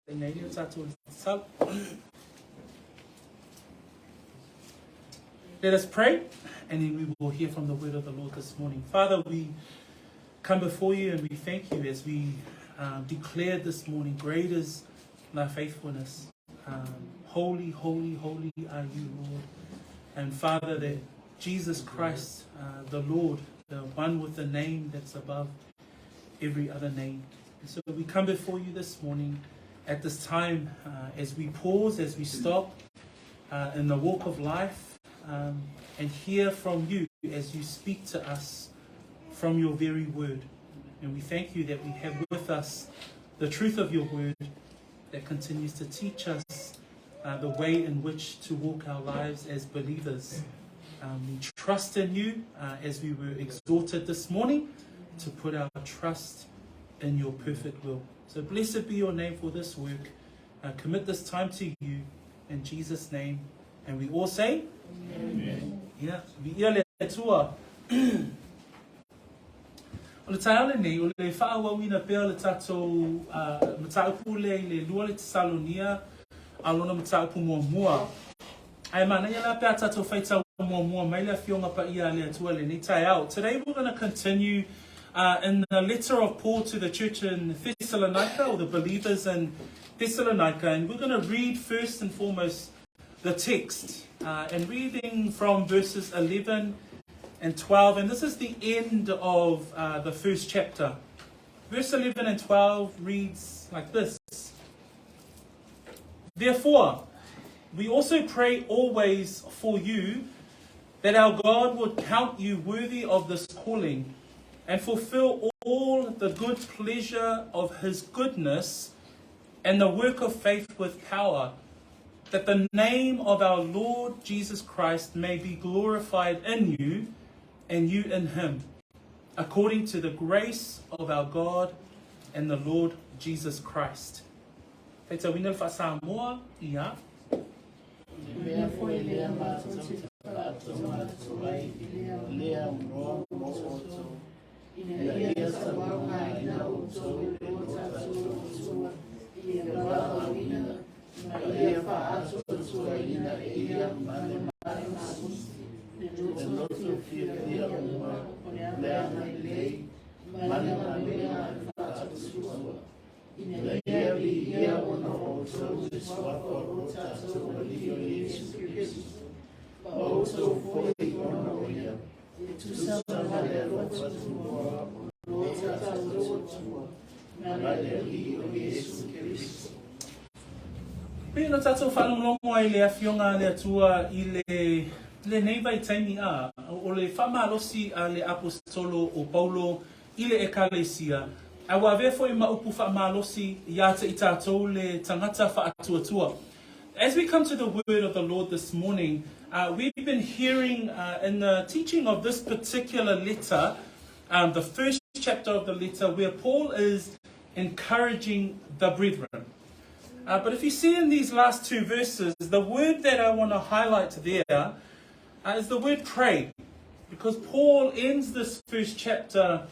Ina ia tātou tatalo. Let us pray, and then we will hear from the word of the Lord this morning. Father, we come before you and we thank you as we um, declare this morning, great is thy faithfulness. Um, holy, holy, holy are you, Lord. And Father, that Jesus Christ, uh, the Lord, the one with the name that's above every other name. And so we come before you this morning at this time uh, as we pause, as we stop uh, in the walk of life um, and hear from you as you speak to us from your very word. And we thank you that we have with us the truth of your word that continues to teach us uh, the way in which to walk our lives as believers. Um, we trust in you uh, as we were exhorted this morning to put our trust in your perfect will. So blessed be your name for this work. Uh, commit this time to you in Jesus' name. And we all say, Amen. Yeah. Viia le Atua. O le taeao lenei, o le faaauauina pea o le tatou uh, mataupu lea i le lua le Tesalonia a lona mataupu muamua. Ae manaia la pe a tatou faitau muamua mai le Afioga Paia a le Atua i lenei taeao. Today we're going to continue uh, in the letter of Paul to the church in Thessalonica, or the believers in Thessalonica, and we're going to read first and foremost the text uh, and reading from verses 11 and 12. And this is the end of uh, the first chapter. Verse 11 and 12 reads like this Therefore, we also pray always for you that our God would count you worthy of this calling and fulfill all the good pleasure of his goodness and the work of faith with power, that the name of our Lord Jesus Christ may be glorified in you and you in him, according to the grace of our God and the Lord Jesus Christ. Faitauina le faa-Samoa, ia. Le mea foi lea matou te faatoga atu ai le aunoa mo outou, ina ia tauaogaina outou e lo tatou Atua i le valaauina ma ia faaatoatoaina e ia ma le malosi le loto fiafia uma o le agalelei ma le galuega a le faatuatua, ina ia viia ona o outou le suafa o lo tatou Alii o Iesu Keriso, ma outou foi ona o ia, e tusa ma le alofa tunoa o lo tatou Atua ma le Alii o Iesu Keriso. Pei ona tatou faalogologo ai i le Afioga a le Atua i le lenei vaitaimi a, o le faamalosi a le Aposetolo o Paulo i le Ekalesia, a ua avea foi ma upu faamalosi iā te i tatou le tagata faatuatua. As we come to the word of the Lord this morning, uh, we've been hearing uh, in the teaching of this particular letter, um, the first chapter of the letter, where Paul is encouraging the brethren. Uh, but if you see in these last two verses, the word that I want to highlight there uh, is the word pray. Because Paul ends this first chapter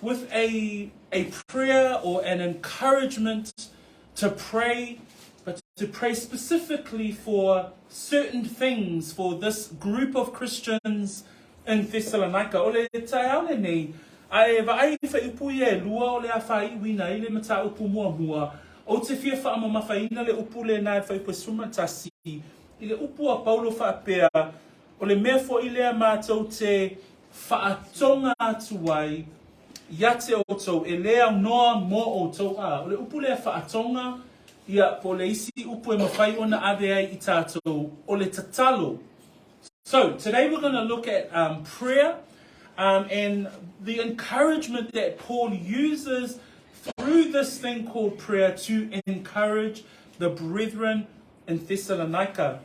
with a, a prayer or an encouragement to pray, but to pray specifically for certain things for this group of Christians in Thessalonica. O le taeao lenei, a e vaai i whaiupu ia e lua o le a whāiuina i le mataupu muamua, ou te fia whaamamafaina le upu lena e whaiupu e sumatasi, i le upu a Paulo faapea, o le mea fo'i lea mātou te whaatoga atu ai ia te outou e lē aunoa mo outou a o le upu lea faatoga ia po o le isi upu e mafai ona ave ai i tatou o le tatalo. So today we're going to look at um, prayer um, and the encouragement that Paul uses through this thing called prayer to encourage the brethren in Thessalonica.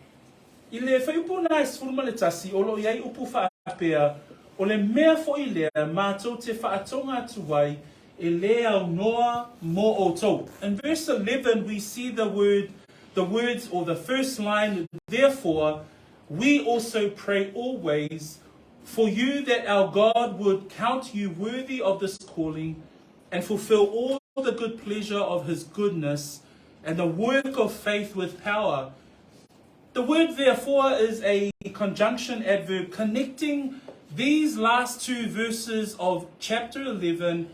I le whaiupu nā e 11, o lo o i ai upu faapea, o le mea foʻi lea mātou te faatoga atu ai e lē aunoa mō outou. In verse 11 we see the word, the words or the first line, therefore we also pray always for you that our God would count you worthy of this calling and fulfill all the good pleasure of his goodness and the work of faith with power. The word therefore is a conjunction adverb connecting these last two verses of chapter 11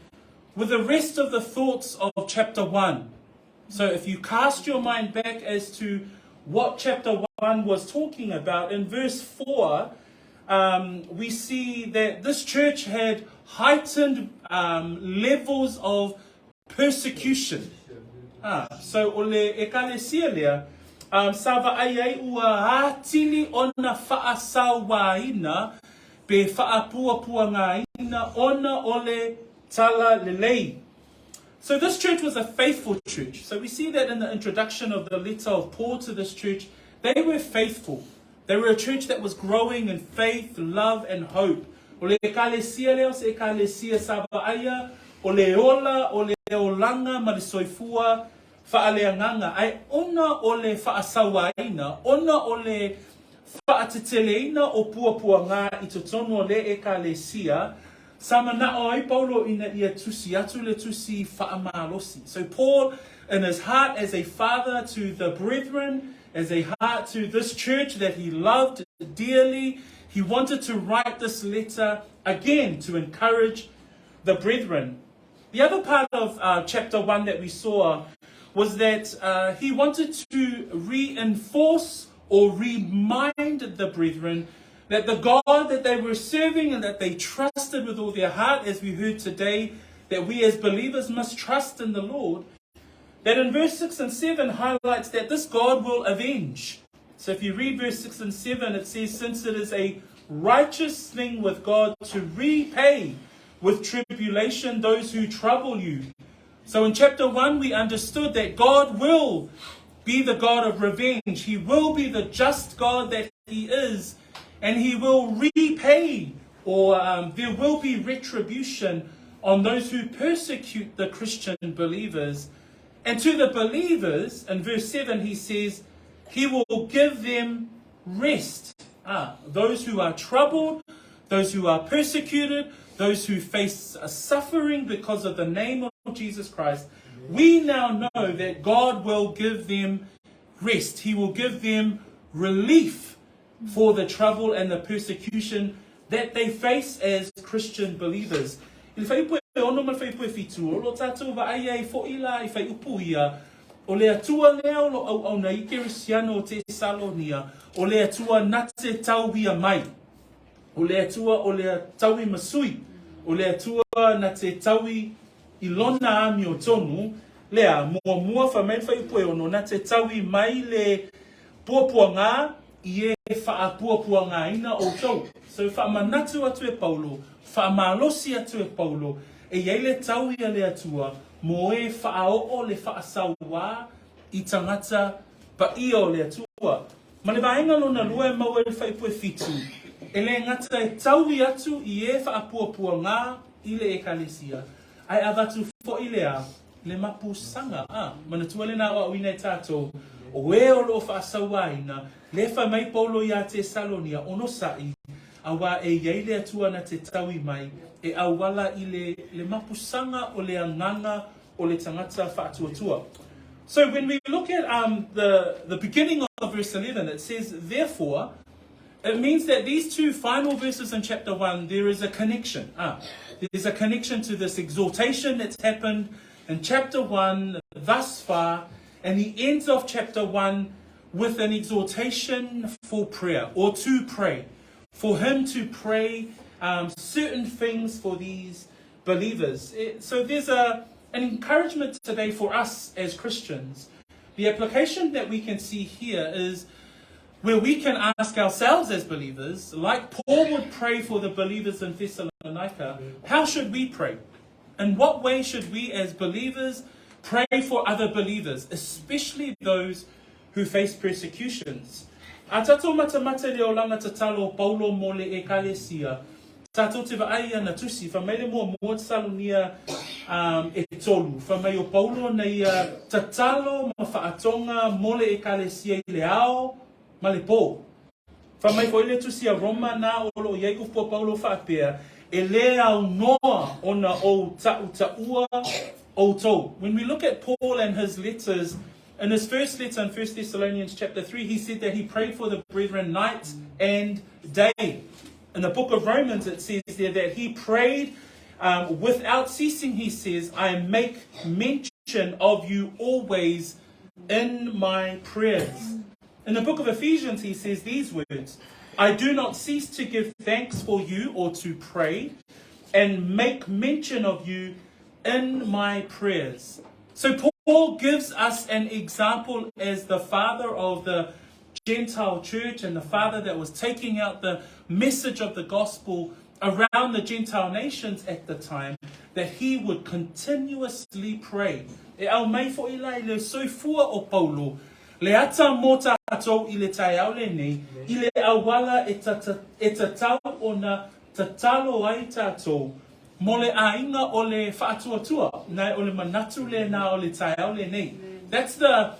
with the rest of the thoughts of chapter 1. So if you cast your mind back as to what chapter 1 was talking about, in verse 4, um, we see that this church had heightened um, levels of persecution. Ah, so o le ekalesia lea, um, sa vaai ai ua atili ona faasauaina pe faapuapuagaina ona o le talalelei. So this church was a faithful church. So we see that in the introduction of the letter of Paul to this church, they were faithful. They were a church that was growing in faith, love and hope. O le ekalesia lea o se ekalesia sa vaaia, o le ola, o le olaga ma le soifua faaleagaga, ae ona o le faasauaina, ona o le faateteleina o puapuaga i totonu o le ekalesia, sa manao ai Paulo ina ia tusi atu le tusi faamalosi. So Paul, in his heart as a father to the brethren, as a heart to this church that he loved dearly, he wanted to write this letter again to encourage the brethren. The other part of uh, chapter 1 that we saw was that uh, he wanted to reinforce or remind the brethren that the God that they were serving and that they trusted with all their heart, as we heard today, that we as believers must trust in the Lord, that in verse 6 and 7 highlights that this God will avenge. So if you read verse 6 and 7, it says, Since it is a righteous thing with God to repay with tribulation those who trouble you. So in chapter 1, we understood that God will be the God of revenge. He will be the just God that He is, and He will repay, or um, there will be retribution on those who persecute the Christian believers. And to the believers, in verse 7, he says, He will give them rest. Ah, those who are troubled, those who are persecuted, those who face suffering because of the name of Jesus Christ, we now know that God will give them rest. He will give them relief for the trouble and the persecution that they face as Christian believers. I le fuaiupu e ono ma le fuaiupu e fitu, o lo tatou vaai ai fo'i la i fuaiupu ia, o le Atua lea o lo auauna i Kerisiano o Tesalonia, o le Atua na te tauia mai. O le Atua o le taui masui, o le Atua na te taui i lona amiotonu, lea, muamua fai mai le fuaiupu e ono, na te taui mai le puapuaga i e faapuapuagaina outou. So faamanatu atu e Paulo, faamalosi atu e Paulo, e i ai le taui a le Atua mo e faaoo le faasauā i tagata paia o le Atua. Ma le vaega lona lua e maua i le fuaiupu e fitu, e le gata e taui atu i e faapuapuaga i le Ekalesia, ae avatu fo'i le a, le mapusaga, a, manatua lena aoaoina e tatou, o e o lo o faasauaina, le fai mai Paulo iā Tesalonia, onosa'i, auā e i ai le Atua na te taui mai, e auala i le, le mapusaga o le agaga o le tagata faatuatua. So when we look at um, the, the beginning of verse 11, it says, Therefore, it means that these two final verses in chapter 1, there is a connection. Ah, there's a connection to this exhortation that's happened in chapter 1 thus far, and the ends of chapter 1 with an exhortation for prayer or to pray, for him to pray um, certain things for these believers. It, so there's a, an encouragement today for us as Christians. The application that we can see here is where we can ask ourselves as believers, like Paul would pray for the believers in Thessalonica, how should we pray? In what way should we as believers pray for other believers, especially those who face persecutions? A tatou matamata i le olaga tatalo o Paulo mo le Ekalesia, tatou te vaai i ana tusi, fai mai le muamua Tesalonia um, e tolu, fai mai o Paulo na ia tatalo ma faatoga mo le Ekalesia i le ao ma le po. Fai mai foi le tusi a Roma na o lo o i ai upu a Paulo faapea, e le aunoa ona ou tautaua outou. When we look at Paul and his letters, In his first letter in 1 Thessalonians chapter 3, he said that he prayed for the brethren night and day. In the book of Romans, it says there that he prayed without ceasing, he says, I make mention of you always in my prayers. In the book of Ephesians, he says these words I do not cease to give thanks for you or to pray and make mention of you in my prayers. So Paul gives us an example as the father of the Gentile church and the father that was taking out the message of the gospel around the Gentile nations at the time, that he would continuously pray. E aumai foʻi la i le soifua o Paulo, le ata mo tatou i le taeao lenei, i le auala e, tata, e tatau ona tatalo ai tatou mo le aiga o le faatuatua. Nai o le manatu lena o le taeao lenei. That's the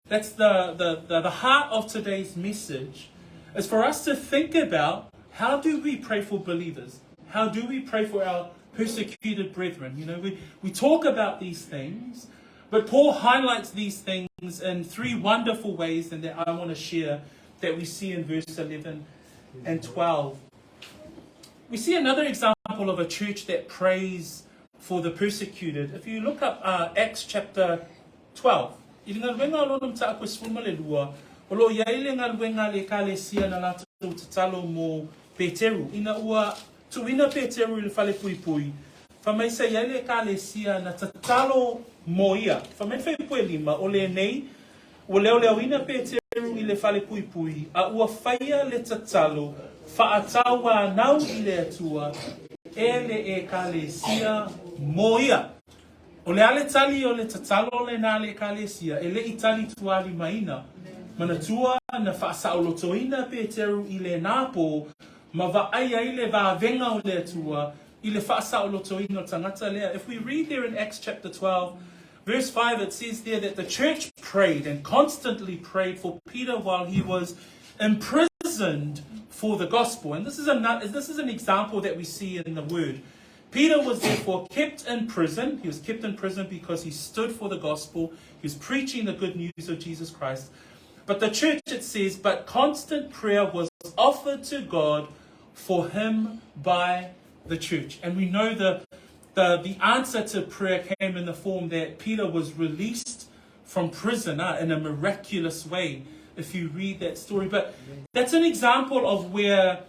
That's the, the, the, the heart of today's message, is for us to think about how do we pray for believers? How do we pray for our persecuted brethren? You know, we, we talk about these things, but Paul highlights these things in three wonderful ways and that I want to share that we see in verse 11 and 12. We see another example of a church that prays for the persecuted. If you look up Acts chapter 12. I le galuega o lona mataupu e 12, o lo o i ai le galuega a le Ekalesia na latou tatalo mo Peteru. Ina ua tuuina Peteru i le falepuipui, fai mai sa i ai le Ekalesia na tatalo mo ia. Fai mai le fuaipue lima, o lenei, ua leoleoina Peteru i le falepuipui, a ua faia le tatalo faatauanau i le Atua e le Ekalesia mo ia. O le a le tali o le tatalo lena a le Ekalesia, e le i tali tualimaina. Manatua na faasaolotoina Peteru i lena pō, ma vaai ai le vavega o le Atua i le faasaolotoina o le tagata lea. If we read there in Acts chapter 12, verse 5, it says there that the church prayed and constantly prayed for Peter while he was imprisoned for the gospel. And this is, a, this is an example that we see in the word. Peter was therefore kept in prison. He was kept in prison because he stood for the gospel. He was preaching the good news of Jesus Christ. But the church, it says, but constant prayer was offered to God for him by the church. And we know the, the, the answer to prayer came in the form that Peter was released from prison in a miraculous way, if you read that story. But that's an example of where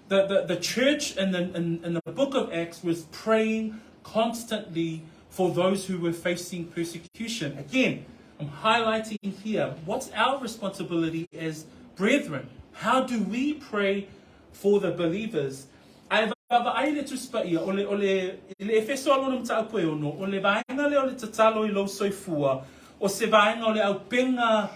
the, the, the church in the, in, in the book of Acts was praying constantly for those who were facing persecution. Again, I'm highlighting here what's our responsibility as brethren? How do we pray for the believers? Ae vaavaai le Tusi Paia, o le, o le, i le Efeso a lona mataupu e ono, o le vaega lea o le tatalo i lou soifua, o se vaega o le aupenga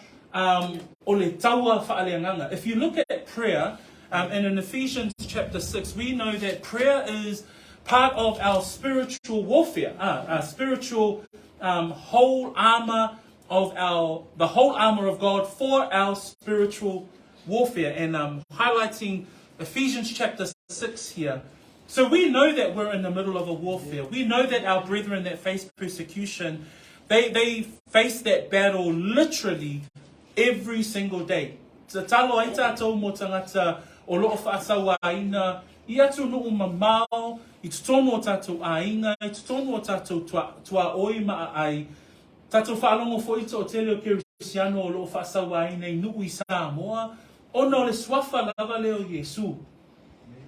o le taua faaleagaga. If you look at prayer, and in Ephesians chapter 6, we know that prayer is part of our spiritual warfare, our spiritual whole armor of our, the whole armor of God for our spiritual warfare. And highlighting Ephesians chapter 6 here. So we know that we're in the middle of a warfare. We know that our brethren that face persecution, they, they face that battle literally every single day. Tatalo ai tatou mo tagata o lo o faasauaina i atunuu mamao, i totonu o tatou aiga, i totonu o tatou tuaoi ma aai, tatou faalogo foi toatele o kerisiano o lo o faasauaina i nuu i Samoa, ona o le suafa lava lea o Iesu.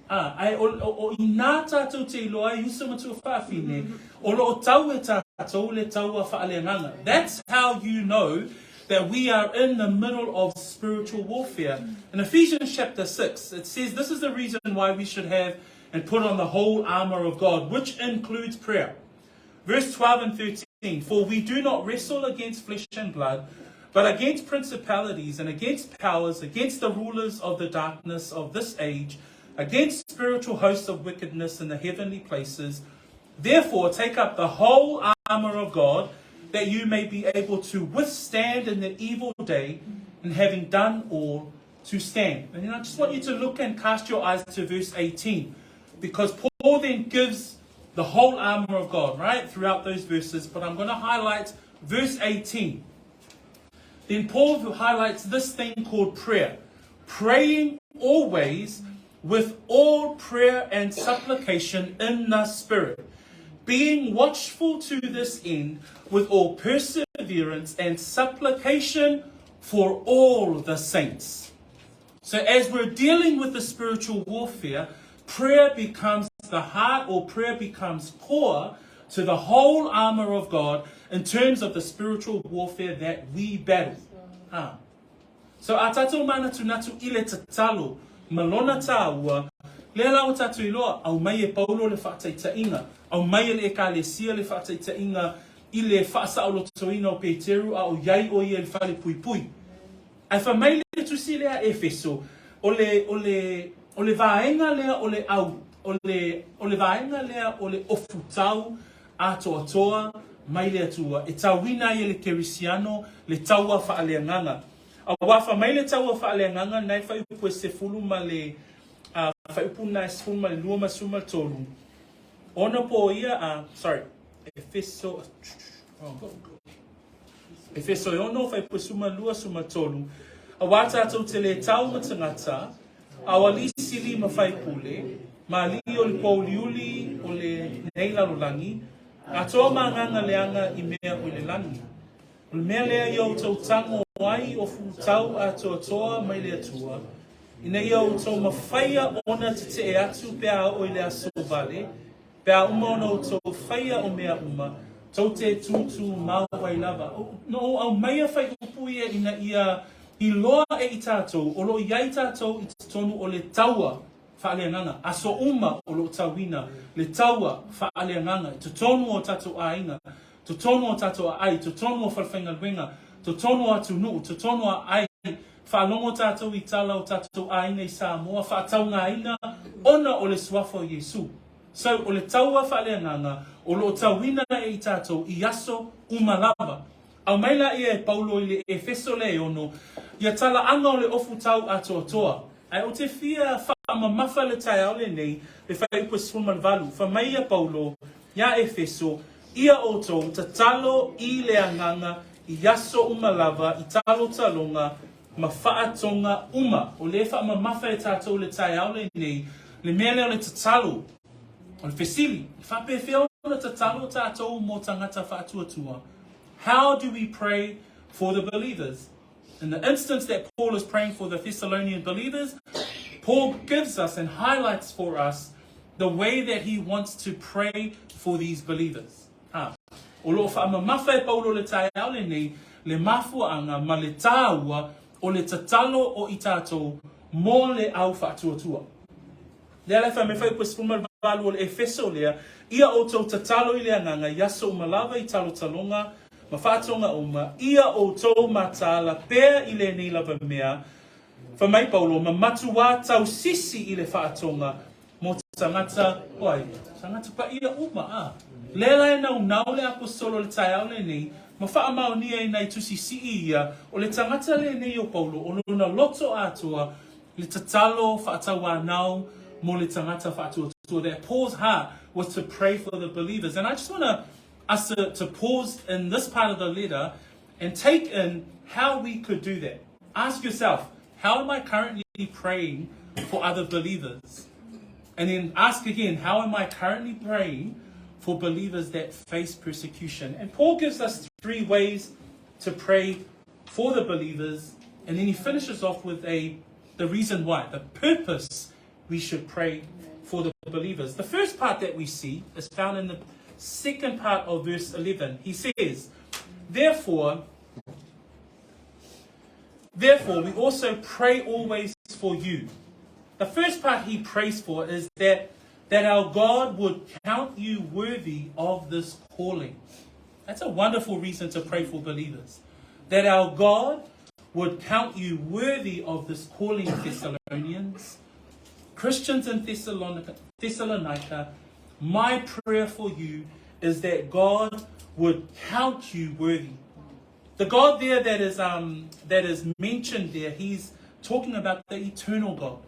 Ah, ae o, o, o inā tatou te iloa ai uso ma tuafafine, o lo o tau e tatou le taua faaleagaga. That's how you know that we are in the middle of spiritual warfare. In Ephesians chapter 6, it says this is the reason why we should have and put on the whole armor of God, which includes prayer. Verse 12 and 13 For we do not wrestle against flesh and blood, but against principalities and against powers, against the rulers of the darkness of this age, against spiritual hosts of wickedness in the heavenly places. Therefore, take up the whole armor of God, that you may be able to withstand in the evil day, and having done all, to stand. And I just want you to look and cast your eyes to verse 18, because Paul then gives the whole armor of God, right, throughout those verses. But I'm going to highlight verse 18. Then Paul highlights this thing called prayer. Praying always with all prayer and supplication in the Spirit, being watchful to this end with all perseverance and supplication for all the saints. So as we're dealing with the spiritual warfare, prayer becomes the heart or prayer becomes core to the whole armor of God in terms of the spiritual warfare that we battle. Ah. So a tātou mānatunatu i le tatalo ma lona tāua, lea la ua tātou iloa, aumai e Paulo le faataitaiga, aumai e le Ekalesia le faataitaiga i le faasaolotoina o Peteru a o iai o ia i le fale puipui. Ae fai mai le tusi lea a Efeso, o le, o le, o le vaega lea o le au, o le, o le vaega lea o le ofutau atoatoa mai le Atua e tauina ai e le Kerisiano le taua faaleagaga. Aua fai mai le taua faaleagaga na e faaiupu e sefulu ma le, a, faaiupu na e 12 ma le 13, ona po ia a, sorry, Efeso, oh. Efeso e ono, faaiupu e 12, 13, Auā tātou te lē tau ma tagata, a o alii sili ma faipule, ma alii o le pōuliuli o lenei lalolagi, atoa ma agaga leaga i mea o i le lagi. O le mea lea ia outou tago ai o futau atoatoa mai le Atua, ina ia outou mafaia ona tetee atu pe a oo i le aso vale, Pe a uma ona outou faia o mea uma, tou te tūtū mau ai lava. Na ou aumaia whaiupu ia ina ia iloa e i tātou, o lo o i ai tātou i totonu o le taua faaleagaga, aso uma o lo o tauina le taua faaleagaga i totonu o tātou aiga, totonu o tātou aai, totonu o falefaigaluega, totonu o atunuu, totonu o aai, faalogo tātou i tala o tātou aiga i Samoa, faataugaina ona o le suafa o Iesu. So, o le taua faaleagaga o lo o tauina e i tātou i aso uma lava. Aumai laia e Paulo i le Efeso le e ono, ia talaaga o le ofu tau atoatoa. Ae ou te fia faamamafa le taeao lenei, le fuaiupu e 18, fai mai ia Paulo iā Efeso, Ia outou tatalo i le agaga i aso uma lava i talotaloga ma faatoga uma. O lea e faamamafa e tatou le taeao lenei le mea lea o le tatalo, o le fesili, e faapefea ona tatalo tatou mo tagata faatuatua? How do we pray for the believers? In the instance that Paul is praying for the Thessalonian believers, Paul gives us and highlights for us the way that he wants to pray for these believers. Ha. O lo o faamamafa e Paulo le taeao lenei le mafuaaga ma le tāua o le tatalo o i tātou mo le au faatuatua. Lea la e fai mai fuaiupu e 18 o le Efeso lea, Ia outou tatalo i le agaga i aso uma lava i talotaloga ma faatoga uma, ia outou mataala pea i lenei lava mea, fai mai Paulo, ma matuā tausisi i le faatoga mo tagata, o ai? Tagata paia uma, a. Lea la e naunau le Aposetolo i le taeao lenei, ma faamaonia i nai tusi sii ia, o le tagata lenei o Paulo, o lona loto atoa, le tatalo faatauanau mo le tagata faatuatua that Paul's heart was to pray for the believers. And I just want to, us to, to pause in this part of the letter and take in how we could do that. Ask yourself, how am I currently praying for other believers? And then ask again, how am I currently praying for believers that face persecution? And Paul gives us three ways to pray for the believers. And then he finishes off with a the reason why, the purpose we should pray for the believers. The first part that we see is found in the second part of verse 11. He says, Therefore, therefore we also pray always for you. The first part he prays for is that, that our God would count you worthy of this calling. That's a wonderful reason to pray for believers. That our God would count you worthy of this calling, Thessalonians. Christians in Thessalonica, Thessalonica, my prayer for you is that God would count you worthy. The God there that is, um, that is mentioned there, he's talking about the eternal God.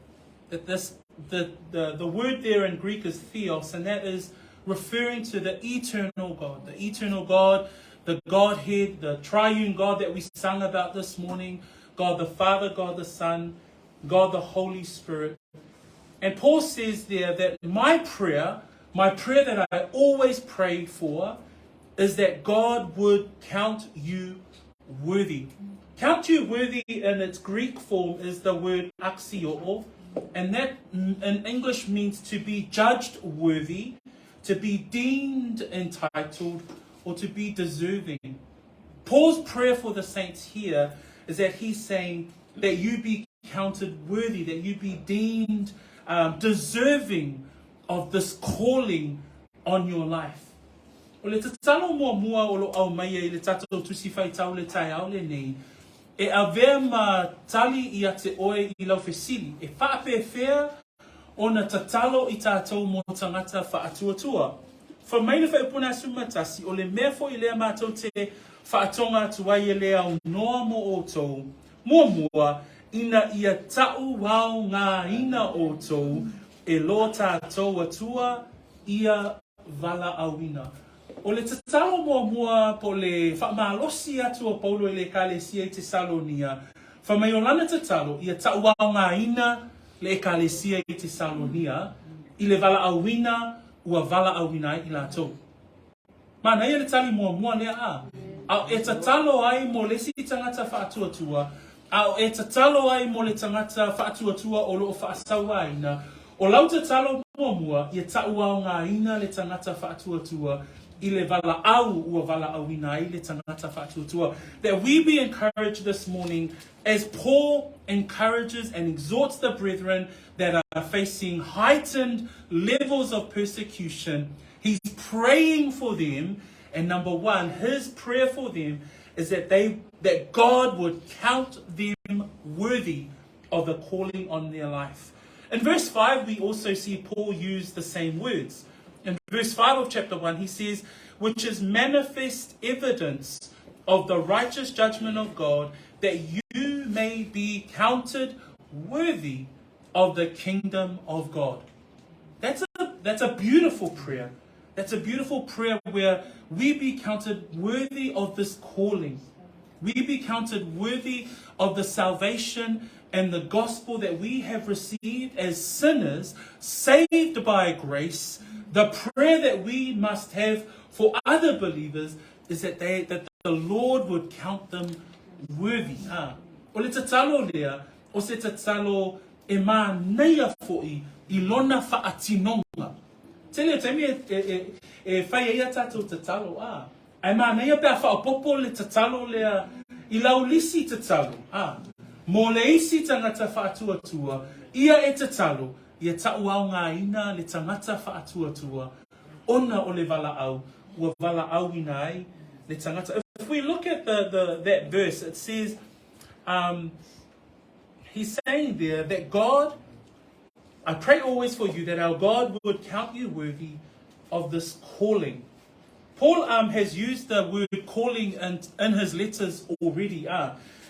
That this the, the, the word there in Greek is theos, and that is referring to the eternal God, the eternal God, the Godhead, the triune God that we sung about this morning, God the Father, God the Son, God the Holy Spirit. And Paul says there that my prayer, my prayer that I always pray for, is that God would count you worthy. Count you worthy in its Greek form is the word axio, and that in English means to be judged worthy, to be deemed entitled, or to be deserving. Paul's prayer for the saints here is that he's saying that you be counted worthy, that you be deemed deserving of this calling on your life. O le tatalo muamua o lo aumaia i le tatou tusi faitau le taeao lenei, e avea ma tali ia te oe i lau fesili, e faapefea ona tatalo i tatou mo tagata faatuatua? Fai mai le Fuaiupu 11, o le mea foi lea matou te faatoga atu ai e le aunoa mo outou, muamua, ina ia tauaogaina outou e lo tatou Atua ia valaauina. O le tatalo muamua po o le faamalosi atu o Paulo i le Ekalesia i Tesalonia, fai mai o lana tatalo ia tauaogaina le Ekalesia i Tesalonia i le valaauina ua valaauina ai i latou. Manaia le tali muamua lea a? A o e tatalo ai mo le isi tagata faatuatua, a o e tatalo ai mo le tagata faatuatua o lo o faasauaina, o lau tatalo muamua ia tauaogaina le tagata faatuatua i le valaau ua valaauina ai le tagata faatuatua. That we be encouraged this morning as Paul encourages and exhorts the brethren that are facing heightened levels of persecution. He's praying for them, and number one, his prayer for them is that they that God would count them worthy of the calling on their life. In verse 5, we also see Paul use the same words. In verse 5 of chapter 1, he says, which is manifest evidence of the righteous judgment of God, that you may be counted worthy of the kingdom of God. That's a, that's a beautiful prayer. That's a beautiful prayer where we be counted worthy of this calling. We be counted worthy of the salvation and the gospel that we have received as sinners, saved by grace. The prayer that we must have for other believers is that they that the Lord would count them worthy. Ah. O le tatalo lea, o se tatalo e manaia foi i lona faatinoga. Tele o taimi e, e, e, e fai ai a tatou tatalo, a. Ae manaia pe a faaopoopo le tatalo lea i lau lisi tatalo, a. Mo le isi tagata faatuatua, ia e tatalo, ia tauaogaina le tagata faatuatua ona o le valaau ua valaauina ai le tagata. If we look at the, the, that verse, it says, he's saying there that God, I pray always for you that our God would count you worthy of this calling. Paul has used the word calling in, in his letters already.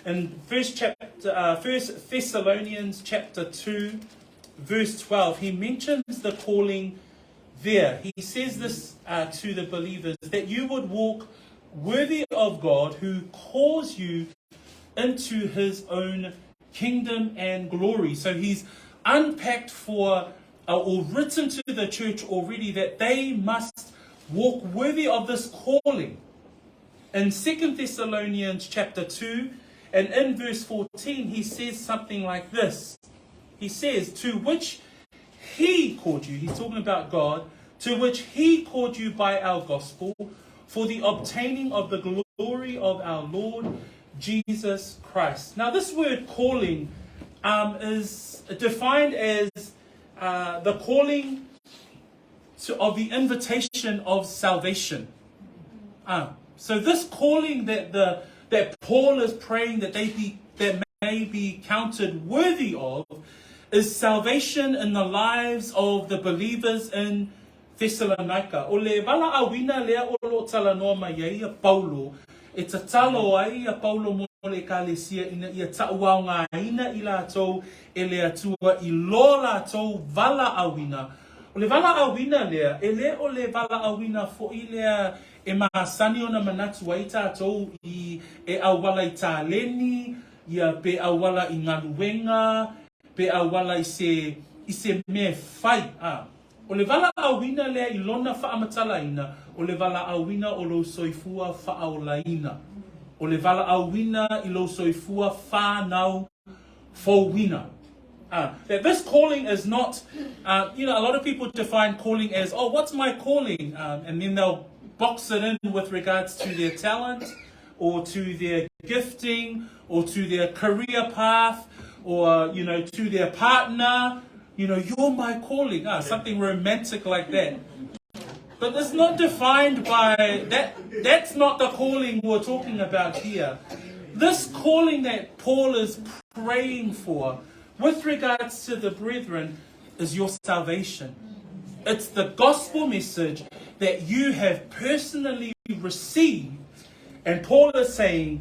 In first chapter, First Thessalonians chapter 2, verse 12, he mentions the calling there. He says this to the believers, that you would walk worthy of God who calls you into his own kingdom and glory. So he's unpacked for or written to the church already that they must walk worthy of this calling. In 2 Thessalonians chapter 2 and in verse 14, he says something like this. He says, to which he called you, he's talking about God, to which he called you by our gospel, for the obtaining of the glory of our Lord Jesus Christ. Now, this word calling is defined as the calling of the invitation of salvation. So this calling that the that Paul is praying that they be that may be counted worthy of is salvation in the lives of the believers in Thessalonica. O le valaauina lea o lo o talanoa mai ai a Paulo, e tatalo ai a Paulo mo le Ekalesia ina ia tauaogaina i latou e le Atua i lo latou valaauina. O le valaauina lea, e le o le valaauina foi lea e masani ona manatu ai tatou i e auala i taleni, ia pe auala i galuega, pe auala i se i se mea e fai, a. O le valaauina lea i lona faamatalaina, o le valaauina o lou soifua faaolaina. O le valaauina i lou soifua fanau fouina. That this calling is not, a lot of people define calling as, oh, what's my calling? And then they'll box it in with regards to their talent or to their gifting or to their career path or, to their partner. You're my calling. Something romantic like that. But it's not defined by that. That's not the calling we're talking about here. This calling that Paul is praying for with regards to the brethren is your salvation. It's the gospel message that you have personally received. And Paul is saying,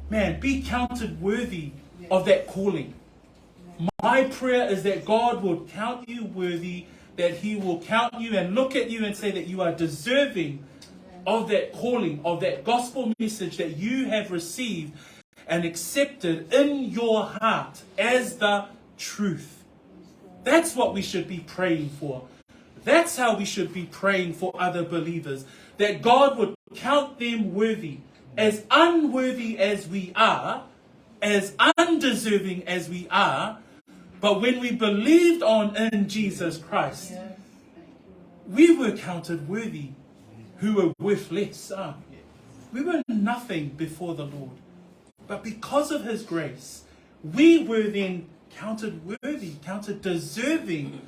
man, be counted worthy of that calling. My prayer is that God will count you worthy, that he will count you and look at you and say that you are deserving of that calling, of that gospel message that you have received and accepted in your heart as the truth. That's what we should be praying for. That's how we should be praying for other believers, that God would count them worthy, as unworthy as we are, as undeserving as we are, but when we believed on in Jesus Christ, we were counted worthy who were worthless. We were nothing before the Lord. But because of his grace, we were then counted worthy, counted deserving,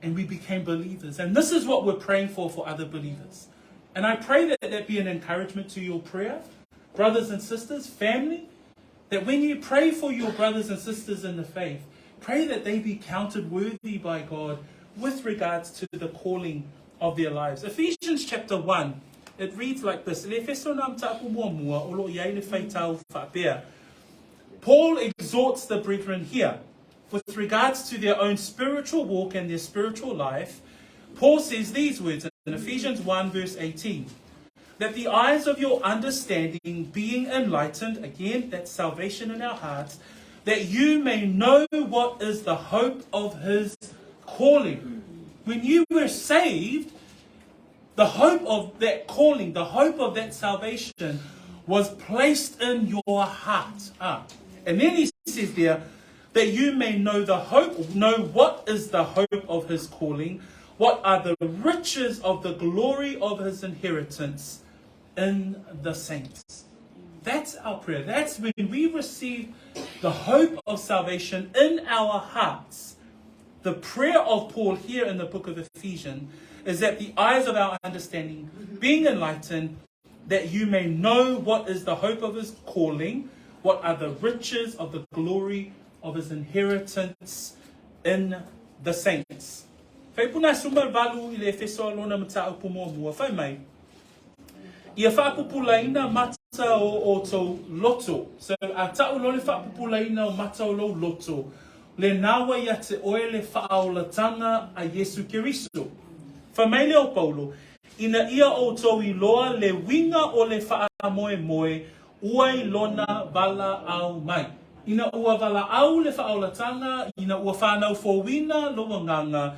and we became believers. And this is what we're praying for other believers. And I pray that that be an encouragement to your prayer, brothers and sisters, family, that when you pray for your brothers and sisters in the faith, pray that they be counted worthy by God with regards to the calling of their lives. Ephesians chapter 1, it reads like this. Le Efeso na mataupu muamua, o lo i ai le faitau faapea. Paul exhorts the brethren here with regards to their own spiritual walk and their spiritual life. Paul says these words in Ephesians 1 verse 18. That the eyes of your understanding being enlightened, again, that's salvation in our hearts, that you may know what is the hope of his calling. When you were saved, the hope of that calling, the hope of that salvation was placed in your heart. And then he says there, that you may know the hope, know what is the hope of his calling, what are the riches of the glory of his inheritance in the saints. That's our prayer. That's when we receive the hope of salvation in our hearts. The prayer of Paul here in the book of Ephesians is that the eyes of our understanding being enlightened, that you may know what is the hope of his calling, what are the riches of the glory of his inheritance in the saints. Fuaiupu 18 i le Efeso lona mataupu muamua. Fai mai, ia faapupulaina mata o outou loto. So, a ta'u loa le faapupulaina o mata o lou loto, lena ua ia te oe le faaolataga a Iesu Keriso. Fai mai lea o Paulo, ina ia outou iloa le uiga o le faamoemoe ua i lona valaau mai. Ina ua valaau le faaolataga, ina ua fanau fouina lou agaga,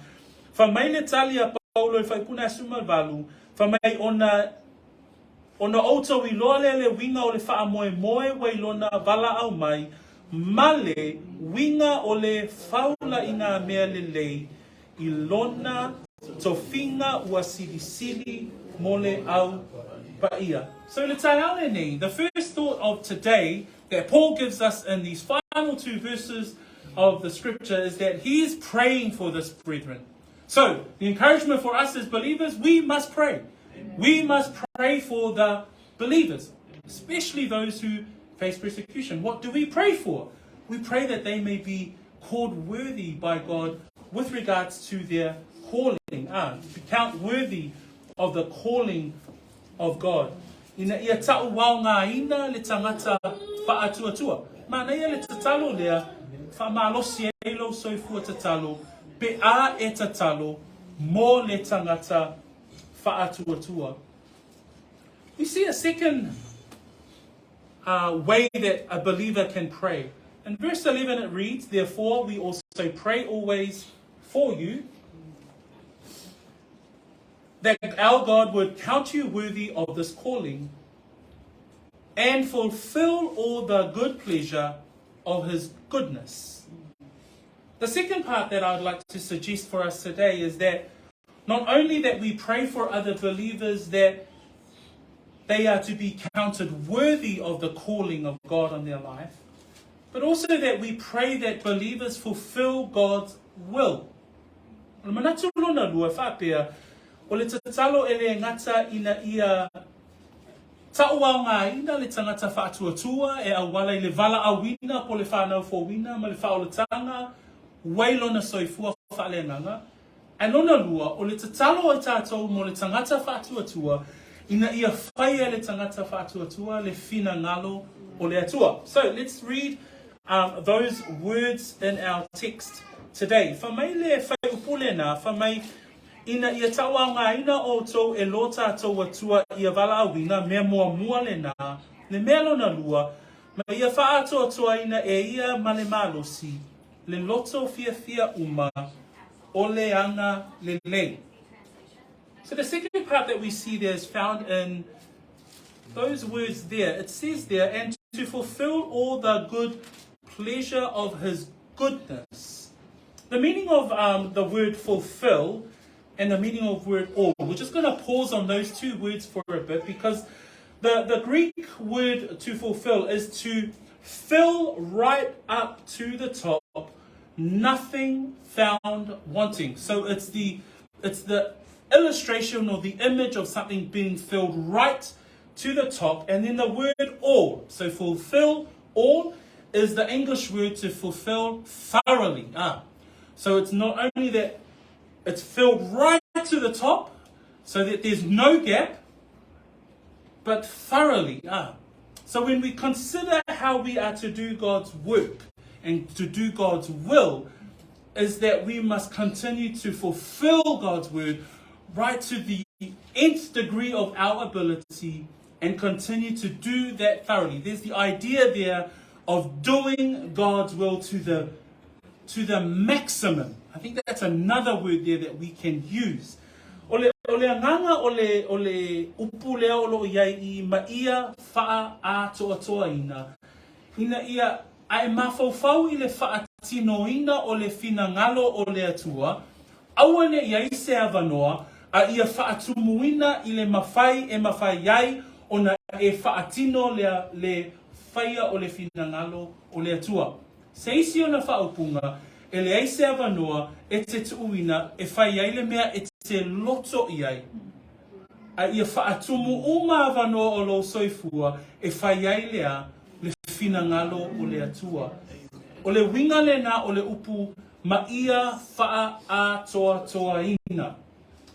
fai mai le tali a Paulo i Fuaiupu 18, fai mai ona ona outou iloa lea le uiga o le faamoemoe ua i lona valaau mai, ma le uiga o le faula'iga mea lelei i lona tofiga ua silisili mo le Au Paia. So le taeao lenei, the first thought of today that Paul gives us in these final two verses of the scripture is that he is praying for this brethren. So, the encouragement for us as believers, we must pray. We must pray for the believers, especially those who face persecution. What do we pray for? We pray that they may be called worthy by God with regards to their calling. Be count worthy of the calling of God. Ina ia ta'u aogaina le tagata faatuatua. Manaia le tatalo lea, faamalosi ai lou soifua tatalo, pe a e tatalo. mo le tagata faatuatua. We see a second way that a believer can pray. In verse 11 it reads, Therefore we also pray always for you, that our God would count you worthy of this calling and fulfill all the good pleasure of his goodness. The second part that I'd like to suggest for us today is that not only that we pray for other believers that they are to be counted worthy of the calling of God on their life, but also that we pray that believers fulfill God's will. O le manatu lona lua, faapea, o le tatalo e le gata ina ia tauaogaina le tagata faatuatua e auala i le valaauina po o le whanau ma le faaolataga uai lona soifua faaleagaga. Ae lona lua, o le tatalo a tatou mo le tagata faatuatua, ina ia faia le tagata faatuatua le finagalo o le Atua. So let's read those words in our text today. Fai mai le fuaiupu lena, fai mai ina ia tauaogaina outou e lo tatou Atua ia valaauina, mea muamua lena, le mea lona lua, ma ia faaatoatoaina e ia ma le malosi, le loto fiafia uma o le agalelei. So the second part that we see there is found in those words there. It says there, and to fulfill all the good pleasure of his goodness. The meaning of the word fulfill and the meaning of word all. We're just going to pause on those two words for a bit because the Greek word to fulfill is to fill right up to the top, nothing found wanting. So it's the illustration or the image of something being filled right to the top, and then the word all. So fulfill all is the English word to fulfill thoroughly. So it's not only that it's filled right to the top so that there's no gap, but thoroughly. So when we consider how we are to do God's work and to do God's will, is that we must continue to fulfill God's word right to the nth degree of our ability and continue to do that thoroughly. There's the idea there of doing God's will to the maximum. I think that's another word there that we can use. O le agaga o le upu lea o loo iai i ma ia faaatoatoaina. Ina ia a e mafaufau i le faatinoina o le finagalo o le Atua, aua ne i ai se avanoa, a ia faatumuina i le mafai e mafai ai ona e faatino le faia o le finagalo o le Atua. Se isi ona faaupuga, e leai se avanoa e te tuuina e fai ai le mea e te loto i ai. A ia faatumu uma avanoa o lou soifua e fai ai lea le finagalo o le Atua. O le uiga lena o le upu ma ia faaatoatoaina.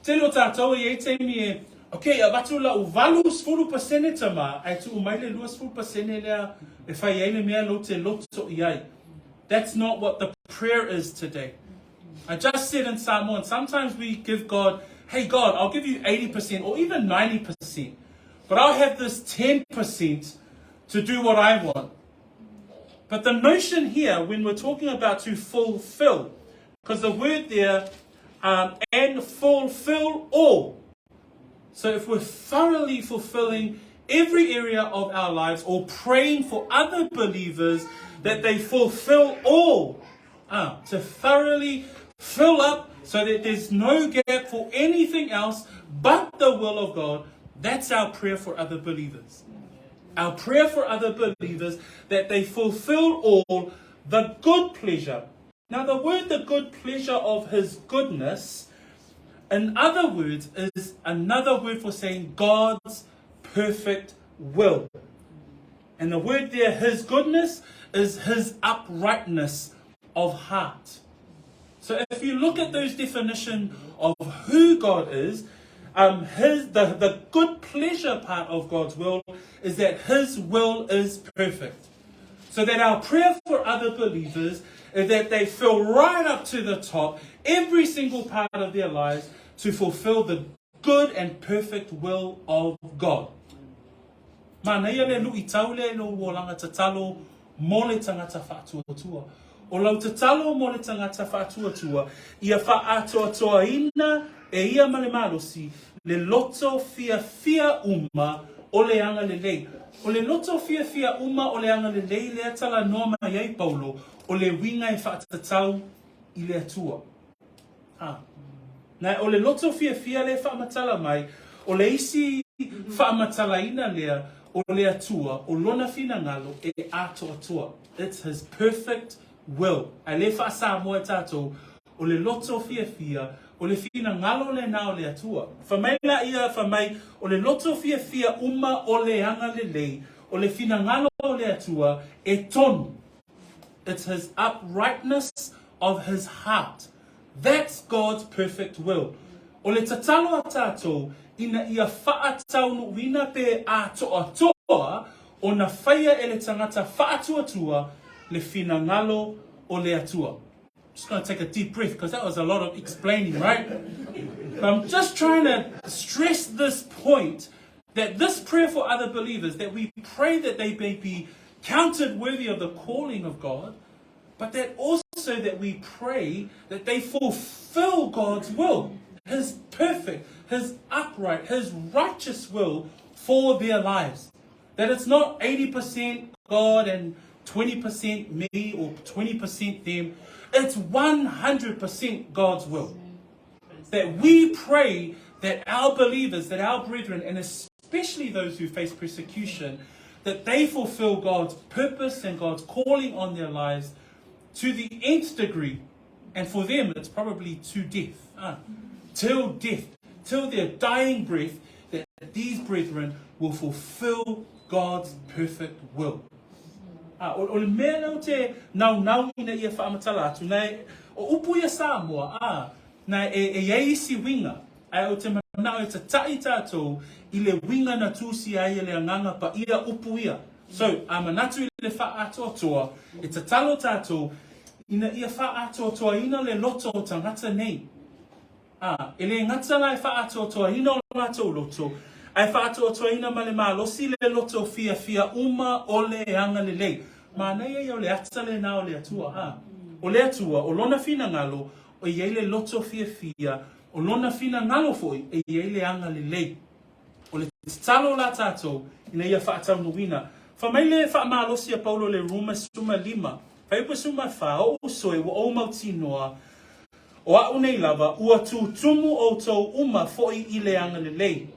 Tele o tatou e iai taimi e, okay, avatu lau 80% tama, ae tuu mai le 20% lea e fai ai le mea lou te loto i ai. That's not what the prayer is today. I just said in Samoan, sometimes we give God, hey God, I'll give you 80% or even 90%, but I'll have this 10% to do what I want. But the notion here, when we're talking about to fulfill, because the word there, and fulfill all. So if we're thoroughly fulfilling every area of our lives or praying for other believers that they fulfill all, to thoroughly fill up so that there's no gap for anything else but the will of God, that's our prayer for other believers. Our prayer for other believers that they fulfill all the good pleasure. Now the word the good pleasure of his goodness, in other words, is another word for saying God's perfect will. And the word there, his goodness, is his uprightness of heart. So if you look at those definitions of who God is, the good pleasure part of God's will is that his will is perfect. So that our prayer for other believers That they fill right up to the top every single part of their lives to fulfill the good and perfect will of God. Manaia le luʻitau lea i lou olaga tatalo mo le tagata faatuatua. O lau tatalo mo le tagata faatuatua, ia faaatoatoaina e ia ma le malosi le loto fiafia uma o le agalelei. O le loto fiafia uma o le agalelei lea talanoa mai ai Paulo, o le uiga e faatatau i le Atua. A. Na, o le loto fiafia lea e faamatala mai, o le isi faamatalaina lea o le Atua, o Lona finagalo e atoatoa. It's His perfect will. Ae le faa-Samoa e tatou, o le loto fiafia, o le finagalo lena o le Atua. Fai mai laia, fai mai, o le loto fiafia uma o le agalelei, o le finagalo o le Atua e tonu. It's His uprightness of His heart. That's God's perfect will. O le tatalo a tatou ina ia faataunuuina pe atoatoa ona faia e le tagata faatuatua le finagalo o le Atua. Just gonna take a deep breath because that was a lot of explaining, right? But I'm just trying to stress this point that this prayer for other believers, that we pray that they may be counted worthy of the calling of God, but that also that we pray that they fulfill God's will, His perfect, His upright, His righteous will for their lives. That it's not 80% God and 20% me or 20% them. It's 100% God's will. That we pray that our believers, that our brethren, and especially those who face persecution, that they fulfill God's purpose and God's calling on their lives to the nth degree. And for them, it's probably to death. Till death, till their dying breath, that these brethren will fulfill God's perfect will. A, o, o le mea lea ou te naunau ina ia faamatala atu, na e, o upu ia Samoa, a, na e, e i ai isi uiga, ae ou te manao e tataʻi tatou i le uiga na tusia ai e le Agaga Paia upu ia. So, a manatu i le faaatoatoa, e tatalo tatou ina ia faaatoatoaina le loto o tagata nei. A, e le gata la e faaatoatoaina o latou loto, ae faaatoatoaina ma le malosi le loto fiafia uma o le agalelei. Manaia ia o le ata lena o le Atua, a. O le Atua, o Lona finagalo, e i ai le loto fiafia, o Lona finagalo foi, e i ai le agalelei. O le tatalo la tatou, ina ia faataunuuina. Fai mai le faamalosi a Paulo i le Roma 15, fuaiupu 14, O uso e, ua ou mautinoa, o aʻu nei lava, ua tutumu ʻoutou uma foi i le agalelei.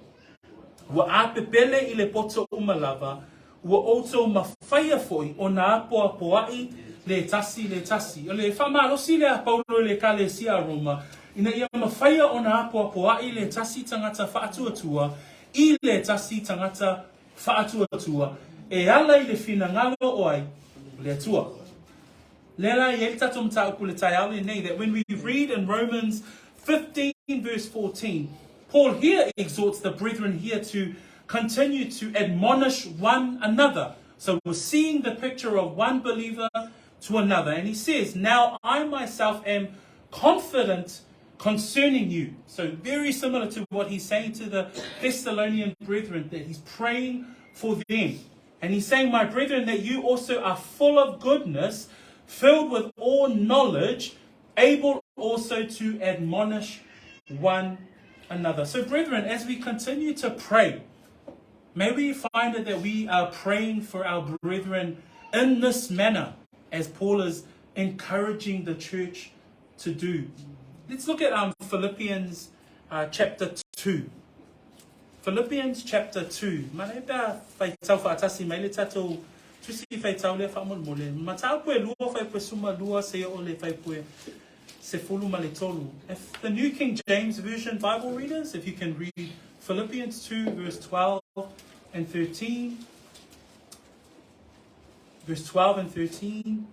Ua apepele i le poto uma lava, ua ʻoutou mafaia foi ona apoapoaʻi le tasi le tasi. O le faamalosi lea a Paulo i le Ekalesia a Roma, ina ia mafaia ona apoapoaʻi le tasi tagata faatuatua i le tasi tagata faatuatua e ala i le finagalo o ai? O le Atua. Lea la e i ai le tatou mataupu i le taeao lenei, that when we read in Romans 15 verse 14, Paul here exhorts the brethren here to continue to admonish one another. So we're seeing the picture of one believer to another. And he says, Now I myself am confident concerning you. So very similar to what he's saying to the Thessalonian brethren, that he's praying for them. And he's saying, My brethren, that you also are full of goodness, filled with all knowledge, able also to admonish one another. So, brethren, as we continue to pray, may we find it that we are praying for our brethren in this manner, as Paul is encouraging the church to do. Let's look at Philippians chapter 2. Philippians chapter 2. Manaia pe a faitau faatasi mai le tatou tusi faitau lea faamolemole. Mataupu e lua fuaiupu 12 seia oo i le fuaiupu 13. If the New King James Version Bible readers, if you can read Philippians 2 verse 12 and 13. Verse 12 and 13.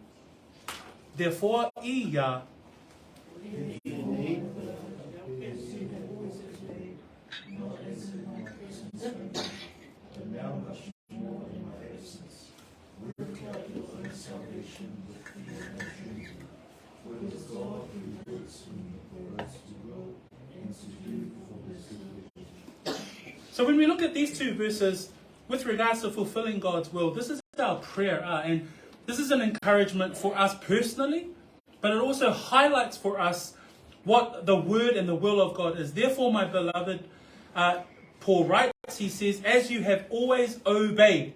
Therefore, ia But now much more in my absence. Work out your own salvation with fear and trembling. works in you both to will and to do for his good pleasure. So when we look at these two verses with regards to fulfilling God's will, this is our prayer, and this is an encouragement for us personally, but it also highlights for us what the word and the will of God is. Therefore, my beloved, Paul writes, he says, as you have always obeyed,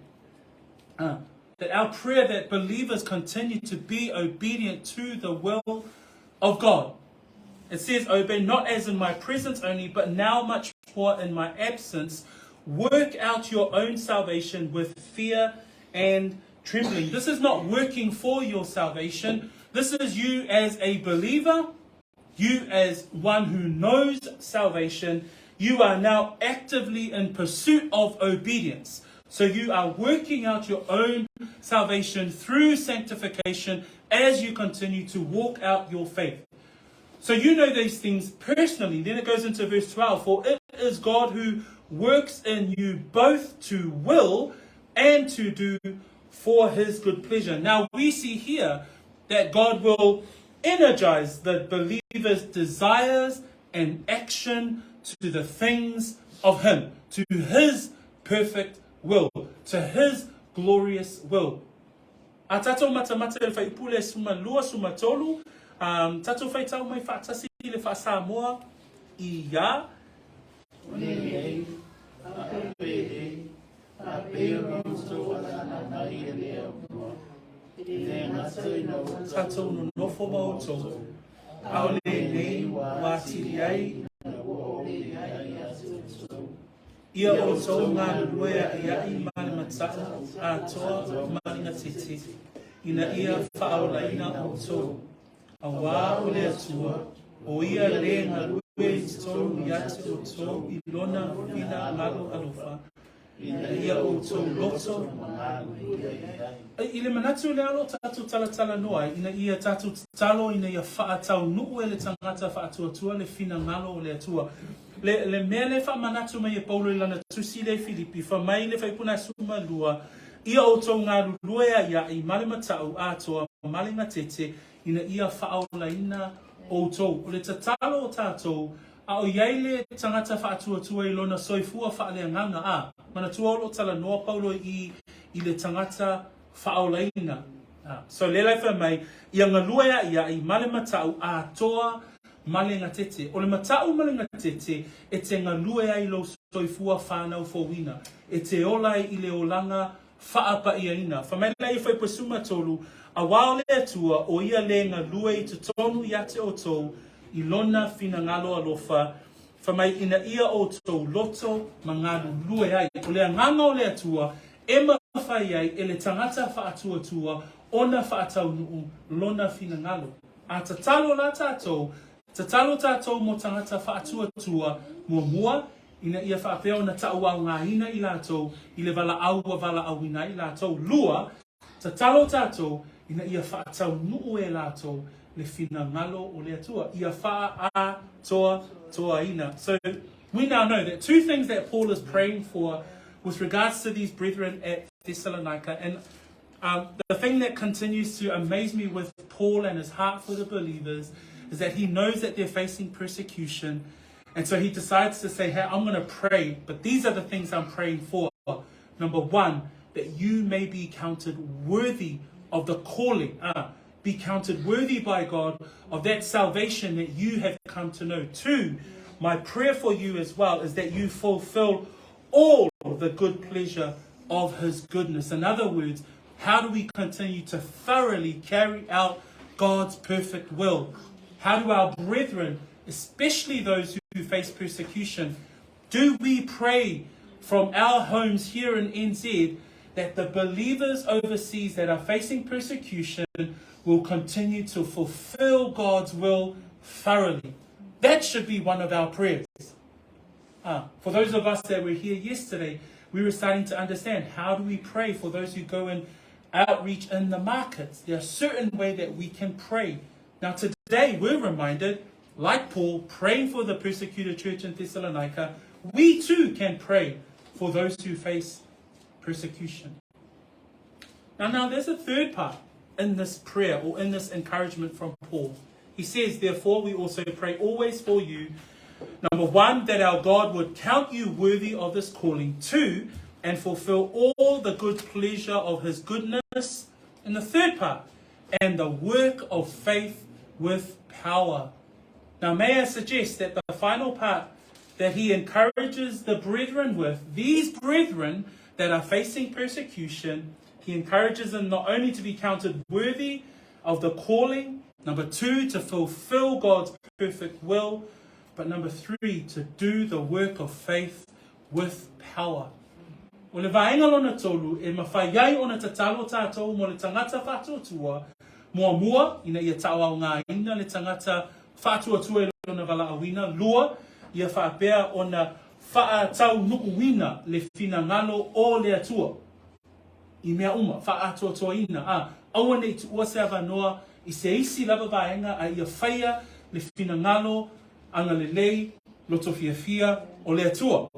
that our prayer that believers continue to be obedient to the will of God. It says, obey not as in my presence only, but now much more in my absence. Work out your own salvation with fear and trembling. This is not working for your salvation. This is you as a believer, you as one who knows salvation. You are now actively in pursuit of obedience. So you are working out your own salvation through sanctification as you continue to walk out your faith. So you know these things personally. Then it goes into verse 12. For it is God who works in you both to will and to do for his good pleasure. Now we see here that God will energize the believer's desires and action to the things of him, to his perfect will, to his glorious will. A tatou matamata i le fuaiupu lea 12, 13, tatou faitau mai faatasi i le faa-Samoa i a. O lenei, a pele, a pe o outou alana mai e le aunoa. E le gata ina ua Tatou nonofo ma outou, a o lenei ua atili ai ina ua ou leai ia te outou. Ia outou galulue a'ia'i ma le mata'u atoa ma le gatete, ina ia fa'aolaina outou. Auā o le Atua, o ia le galue i totonu ia te outou i lona finagalo alofa, ina ia outou loto I le manatu lea o lo o tatou talatalanoa ai, ina ia tatou tatalo ina ia fa'ataunu'u e le tagata fa'atuatua le finagalo o le Atua. Le, le mea lea e fa'amanatu mai e Paulo i lana tusi lea i Filipi, fai mai le fuaiupu 12, Ia outou galulue a'ia'i ma le mata'u atoa ma le gatete ina ia fa'aolaina outou. O le tatalo o tatou, a o i ai le tagata fa'atuatua i lona soifua fa'aleagaga, a, manatua o lo o talanoa Paulo i i le tagata fa'aolaina. A, so lea la e fai mai, ia galue a'ia'i ma le mata'u atoa ma le gatete. O le mata'u ma le gatete e te galue ai lou soifua fanau fouina, e te ola ai i le olaga fa'apa'iaina. Fai mai lea i fuaiupu 13, Auā o le Atua, o ia le galue i totonu ia te outou i lona finagalo alofa, fai mai ina ia outou loto ma galulue ai. O le agaga o le Atua e mafai ai e le tagata fa'atuatua ona fa'ataunu'u lona finagalo. A tatalo la tatou, tatalo tatou mo tagata fa'atuatua muamua, ina ia fa'apea ona ta'uaogaina i latou i le valaau ua valaauina ai latou. Lua, tatalo tatou ina ia fa'ataunu'u e latou le finagalo o le Atua, ia fa'atoatoaina. So we now know that two things that Paul is praying for with regards to these brethren at Thessalonica, and the thing that continues to amaze me with Paul and his heart for the believers is that he knows that they're facing persecution. And so he decides to say, hey, I'm going to pray, but these are the things I'm praying for. Number one, that you may be counted worthy of the calling. Be counted worthy by God of that salvation that you have come to know. Two, my prayer for you as well is that you fulfill all the good pleasure of his goodness. In other words, how do we continue to thoroughly carry out God's perfect will? How do our brethren, especially those who face persecution, do we pray from our homes here in NZ that the believers overseas that are facing persecution will continue to fulfill God's will thoroughly? That should be one of our prayers. For those of us that were here yesterday, we were starting to understand how do we pray for those who go and outreach in the markets. There are certain way that we can pray. Now today we're reminded, like Paul praying for the persecuted church in Thessalonica, we too can pray for those who face persecution. Now there's a third part in this prayer or in this encouragement from Paul. He says, Therefore we also pray always for you, number one, that our God would count you worthy of this calling, two, and fulfill all the good pleasure of his goodness. And the third part, and the work of faith with power. Now, may I suggest that the final part that he encourages the brethren with, these brethren that are facing persecution, he encourages them not only to be counted worthy of the calling, number two, to fulfill God's perfect will, but number three, to do the work of faith with power. O le vaega lona tolu e mawhai ai ona tatalo tātou mo le tangata whaatuatua, muamua, ina ia tauaogaina le tangata whaatuatua i lona valaauina, lua, ia faapea ona faataunuuina le finagalo o le Atua i mea uma, faaatoatoaina, ā, aua ne i tuua se avanoa i se isi lava vaega a ia faia le finagalo agalelei, loto fiafia o le Atua.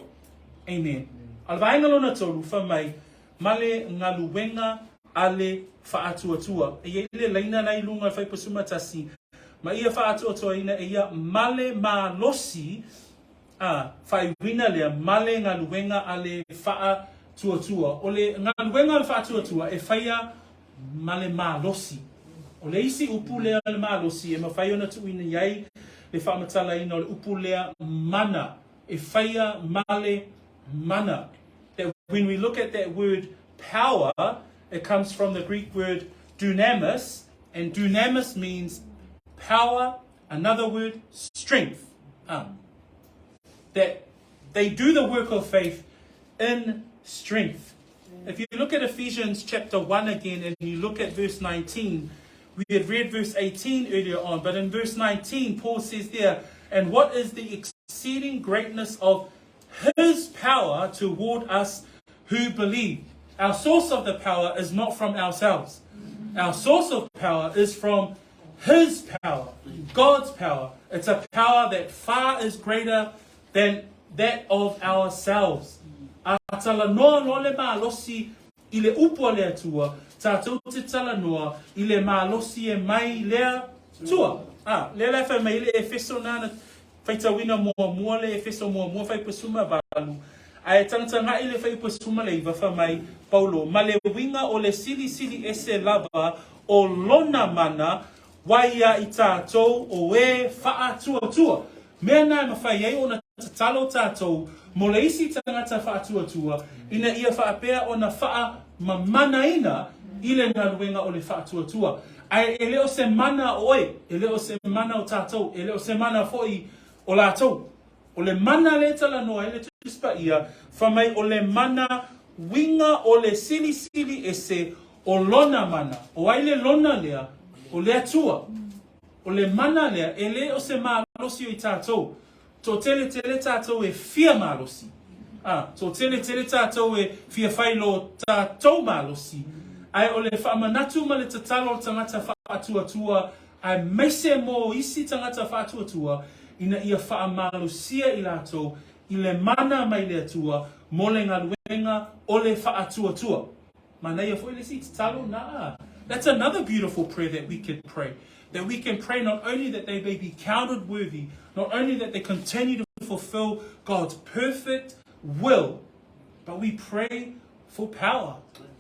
Amen. A o le vaega lona tolu, fai mai, ma le galuega a le faatuatua. E i ai le laina la i luga o le fuaiupu 11, ma ia faaatoatoaina e ia ma le malosi, ā, faaiuina lea ma le galuega a le faatuatua. O le galuega a le faatuatua e faia ma le malosi. O le isi upu lea o le malosi e mafai ona tuuina i ai le faamatalaina o le upu lea mana, e faia ma le mana. That when we look at that word power, it comes from the Greek word dunamis, and dunamis means power, another word, strength. That they do the work of faith in strength. If you look at Ephesians chapter 1 again and you look at verse 19, we had read verse 18 earlier on, but in verse 19, Paul says there, And what is the exceeding greatness of his power toward us who believe? Our source of the power is not from ourselves. Our source of power is from His power, God's power. It's a power that far is greater than that of ourselves. A talanoa loa le malosi i le upu a le Atua, tatou te talanoa i le malosi e mai le Atua. A, lea la e fai mai ai le Efeso na na faitauina muamua le Efeso muamua fuaiupu 18, ae tagatagai le fuaiupu 19 fai mai Paulo, ma le uiga o le silisili ese lava o lona mana wai ia i tatou o e faatuatua. Mea na e mafai ai ona tatalo tatou mo le isi tagata faatuatua ina ia faapea ona faamamanaina i le galuega o le faatuatua. Ae e le o se mana o oe, e le o se mana o tatou, e le o se mana foi o latou. O le mana lea e talanoa ai le Tusi Paia, fai mai o le mana uiga o le silisili ese o lona mana. O ai le lona lea? O le Atua. O le mana lea, e le o se malosi o i tatou. Toatele tele tatou e fia malosi. A, toatele tele tatou e fia fai lo tatou malosi. Ae o le faamanatu ma le tatalo o le tagata faatuatua aemaise mo isi tagata faatuatua ina ia faamalosia i latou i le mana mai le Atua mo le galuega o le faatuatua. Manaia foi le isi tatalo na. That's another beautiful prayer that we could pray. That we can pray not only that they may be counted worthy, not only that they continue to fulfill God's perfect will, but we pray for power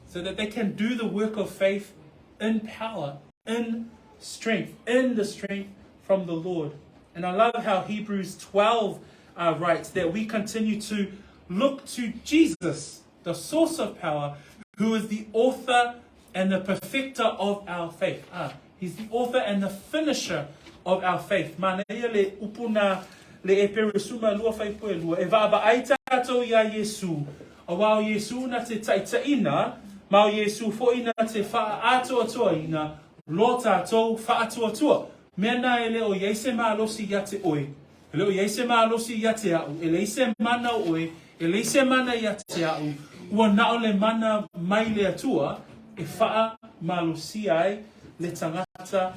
so that they can do the work of faith in power, in strength, in the strength from the Lord. And I love how Hebrews 12 writes that we continue to look to Jesus, the source of power, who is the author and the perfecter of our faith. Ah, he's the author and the finisher of our faith. Manaia le upu na le Epere 12 fuaiupu 2. E vaavaai tatou iā Iesu, auā o Iesu na te taitaiina, ma o Iesu foi na te faaatoatoaina lo tatou faatuatua. Mea na e le o i ai se malosi ia te oe, e le o i ai se malosi ia te a'u, e leai se mana o oe, e leai se mana ia te a'u, ua na o le mana mai le Atua e faamalosia ai le tagata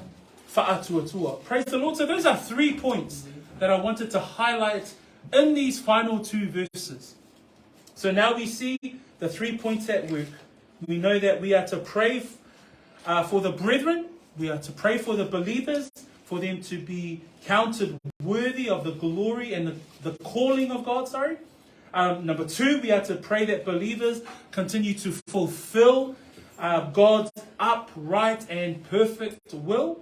faatuatua. Praise the Lord. So those are three points that I wanted to highlight in these final two verses. So now we see the three points at work. We know that we are to pray for the brethren, we are to pray for the believers, for them to be counted worthy of the glory and the, the calling of God, sorry. Um, number two, we are to pray that believers continue to fulfill uh, God's upright and perfect will.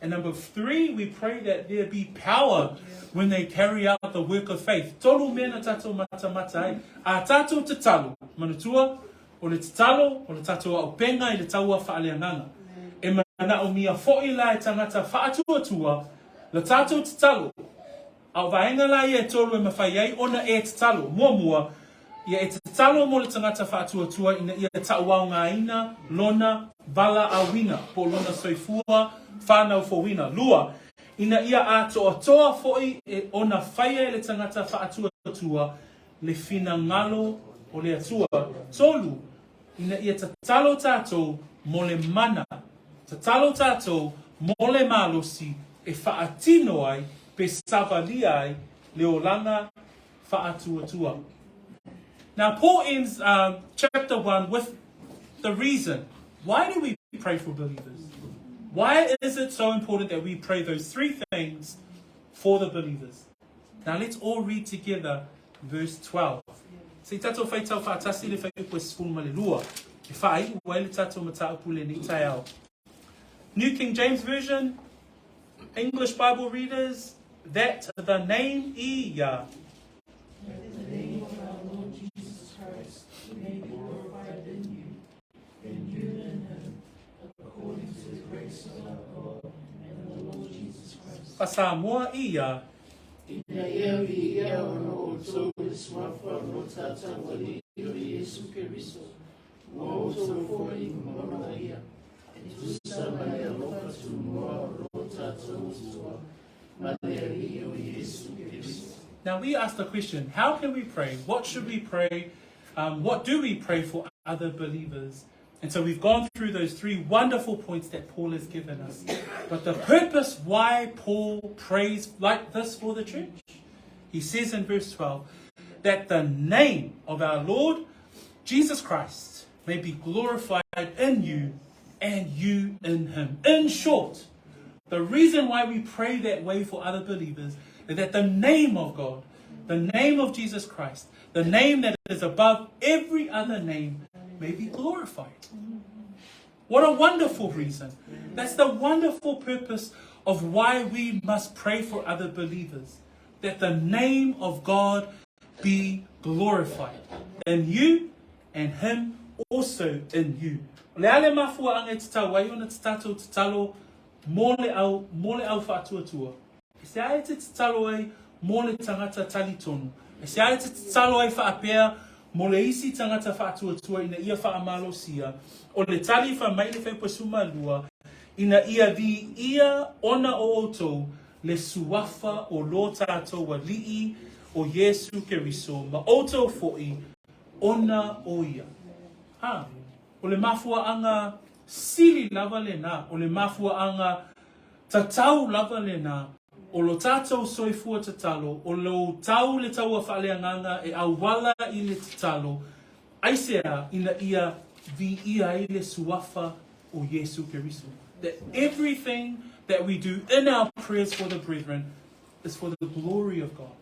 And number three, we pray that there be power when they carry out the work of faith. Tolu mea na tātou matamata ai. A tātou tatalo, manatua, o le tatalo, o le tātou aupenga i le taua whaaleanganga. E manaomia fo'i la e tagata faatuatua le tātou tatalo. A o vaega la ia e tolu e mafai ai ona e tatalo. Muamua, ia e tatalo mo le tagata faatuatua ina ia tauaogaina lona valaauina po o lona soifua whānaufouina. Lua, ina ia atoatoa fo'i e ona faia e le tagata faatuatua le finagalo o le Atua. Tolu, ina ia tatalo tātou mo le mana. Tatalo tātou mo le malosi e faatino ai pe savalia ai le olaga faatuatua. Now, Paul ends chapter 1 with the reason. Why do we pray for believers? Why is it so important that we pray those three things for the believers? Now, let's all read together verse 12. Se i tātou faitau faatasi le fuaiupu e 12. E faaiu ai le tātou mataupu lenei taeao. New King James Version, English Bible readers, that the name ia. That the name of our Lord Jesus Christ may be glorified in you, and you in him, according to the grace of our God and the Lord Jesus Christ. Faa-Samoa ia. Ina ia viia ona o outou le suafa o lo tātou Alii o Iesu Keriso, ua outou foi ma ona ia, e tusa ma le alofa tunoa o lo tātou Atua, ma le Alii o Iesu Keriso. Now we ask the question, how can we pray? What should we pray? What do we pray for other believers? And so we've gone through those three wonderful points that Paul has given us. But the purpose why Paul prays like this for the church, he says in verse 12, that the name of our Lord Jesus Christ may be glorified in you and you in him. In short, the reason why we pray that way for other believers is that the name of God, the name of Jesus Christ, the name that is above every other name, may be glorified. What a wonderful reason. That's the wonderful purpose of why we must pray for other believers. That the name of God be glorified in you and him also in you. O le a le mafuaaga e tatau ai ona tatou tatalo mo le au, mo le au faatuatua. E se a e te tatalo ai mo le tagata talitonu. E se a e te tatalo ai faapea mo le isi tagata faatuatua ina ia faamalosia, o le tali fai mai le fuaiupu e 12, ina ia viia ona o outou le suafa o lo tātou Alii o Iesu Keriso ma outou fo'i ona o ia. Ha, o le mafuaaga sili lava lenā, o le mafuaaga tatau lava lenā, o lo tātou soifua tatalo, o lo tau le taua faaleagaga e auala i le tatalo, aisea ina ia viia ai le suafa o Iesu Keriso. That everything that we do in our prayers for the brethren is for the glory of God.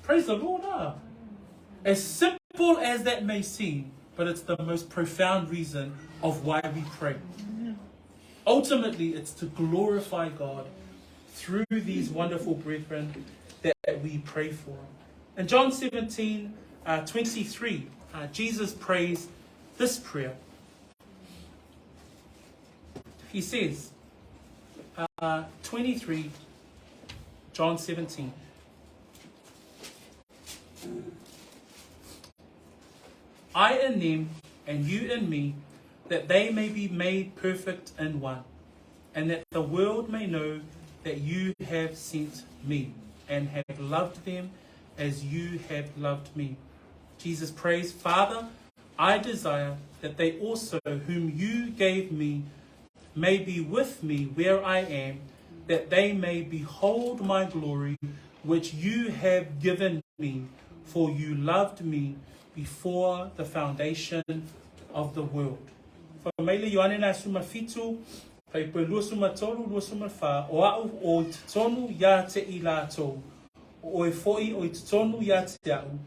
Praise the Lord. Ah. As simple as that may seem, but it's the most profound reason of why we pray. Ultimately, it's to glorify God through these wonderful brethren that we pray for. In John 17, 23, Jesus prays this prayer. He says, 23, John 17. I in them and you in me, that they may be made perfect in one, and that the world may know that you have sent me and have loved them as you have loved me. Jesus prays, Father, I desire that they also, whom you gave me, may be with me where I am, that they may behold my glory, which you have given me, for you loved me before the foundation of the world. Fai mai le Ioane na 17, Fuaiupu 23, 24, O a'u o i totonu iā te i lātou, o oe foʻi o i totonu iā te a'u,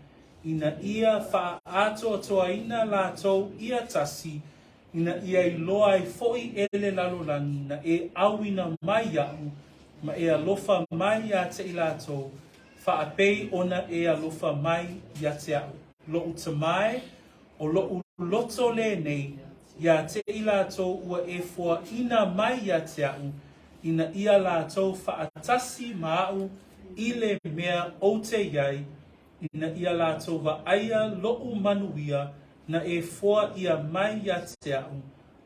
ina ia faaatoatoaina lātou ia tasi, ina ia iloa ai foʻi e le lalolagi na e ʻauina mai iaʻu ma e alofa mai iā te i lātou, faapei ona e alofa mai iā te a'u. Loʻu Tamā e, o loʻu loto lenei, iā te i lātou ua e foaʻina mai iā te aʻu, ina ia lātou faatasi ma aʻu i le mea ou te iai, ina ia lātou vaaia loʻu manuia na e foa ʻia mai iā te aʻu,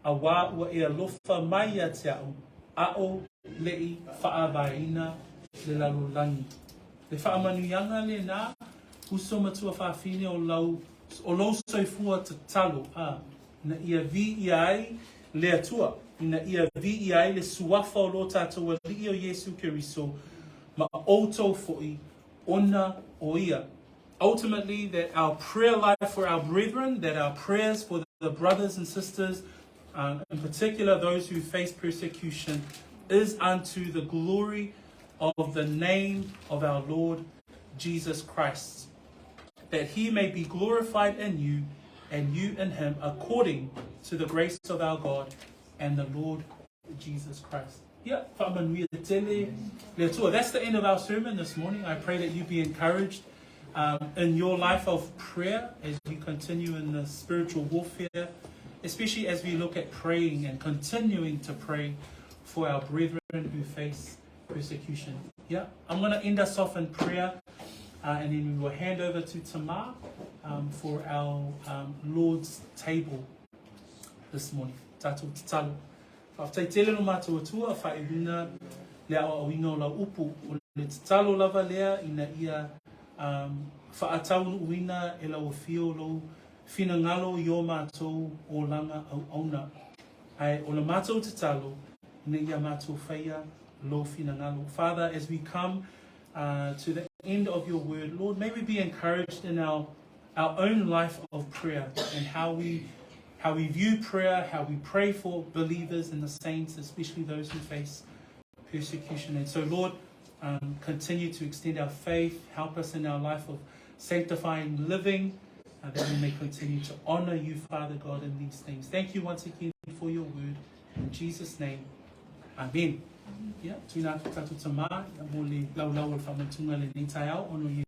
auā ua e alofa mai iā te aʻu, aʻo leʻi faavaeina le lalolagi. Le faamanuiaga lenā, uso ma tuafafine o lau, o lou soifua tatalo, a, ina ia viia ai le Atua, ina ia viia ai le suafa o lo tātou Alii o Iesu Keriso, ma outou foʻi, ona o ia. Ultimately, that our prayer life for our brethren, that our prayers for the brothers and sisters, in particular those who face persecution, is unto the glory of the name of our Lord Jesus Christ, that he may be glorified in you and you in him, according to the grace of our God and the Lord Jesus Christ. Yeah, whaamanuia tele le Atua. That's the end of our sermon this morning. I pray that you be encouraged in your life of prayer as you continue in the spiritual warfare, especially as we look at praying and continuing to pray for our brethren who face persecution. Yeah, I'm going to end us off in prayer and then we will hand over to Tamar for our Lord's table this morning. Tātou tatalo. Faafetai tele lo mātou Atua, faaiuina le aoaoina o lau upu. O le tatalo lava lea ina ia um, faataunuuina e lau afio lou finagalo i o mātou olaga auauna. Ae o le mātou tatalo ina ia mātou faia lou finagalo. Father, as we come to the end of your word, Lord, may we be encouraged in our our own life of prayer and how we how we view prayer, how we pray for believers and the saints, especially those who face persecution. And so, Lord, continue to extend our faith, help us in our life of sanctifying living, that we may continue to honor you, Father God, in these things. Thank you once again for your word. In Jesus' name, amen. Ia, tuina atu tātou tamā, ia, mo le laulau o le whaamantunga lenei taeao, ono i.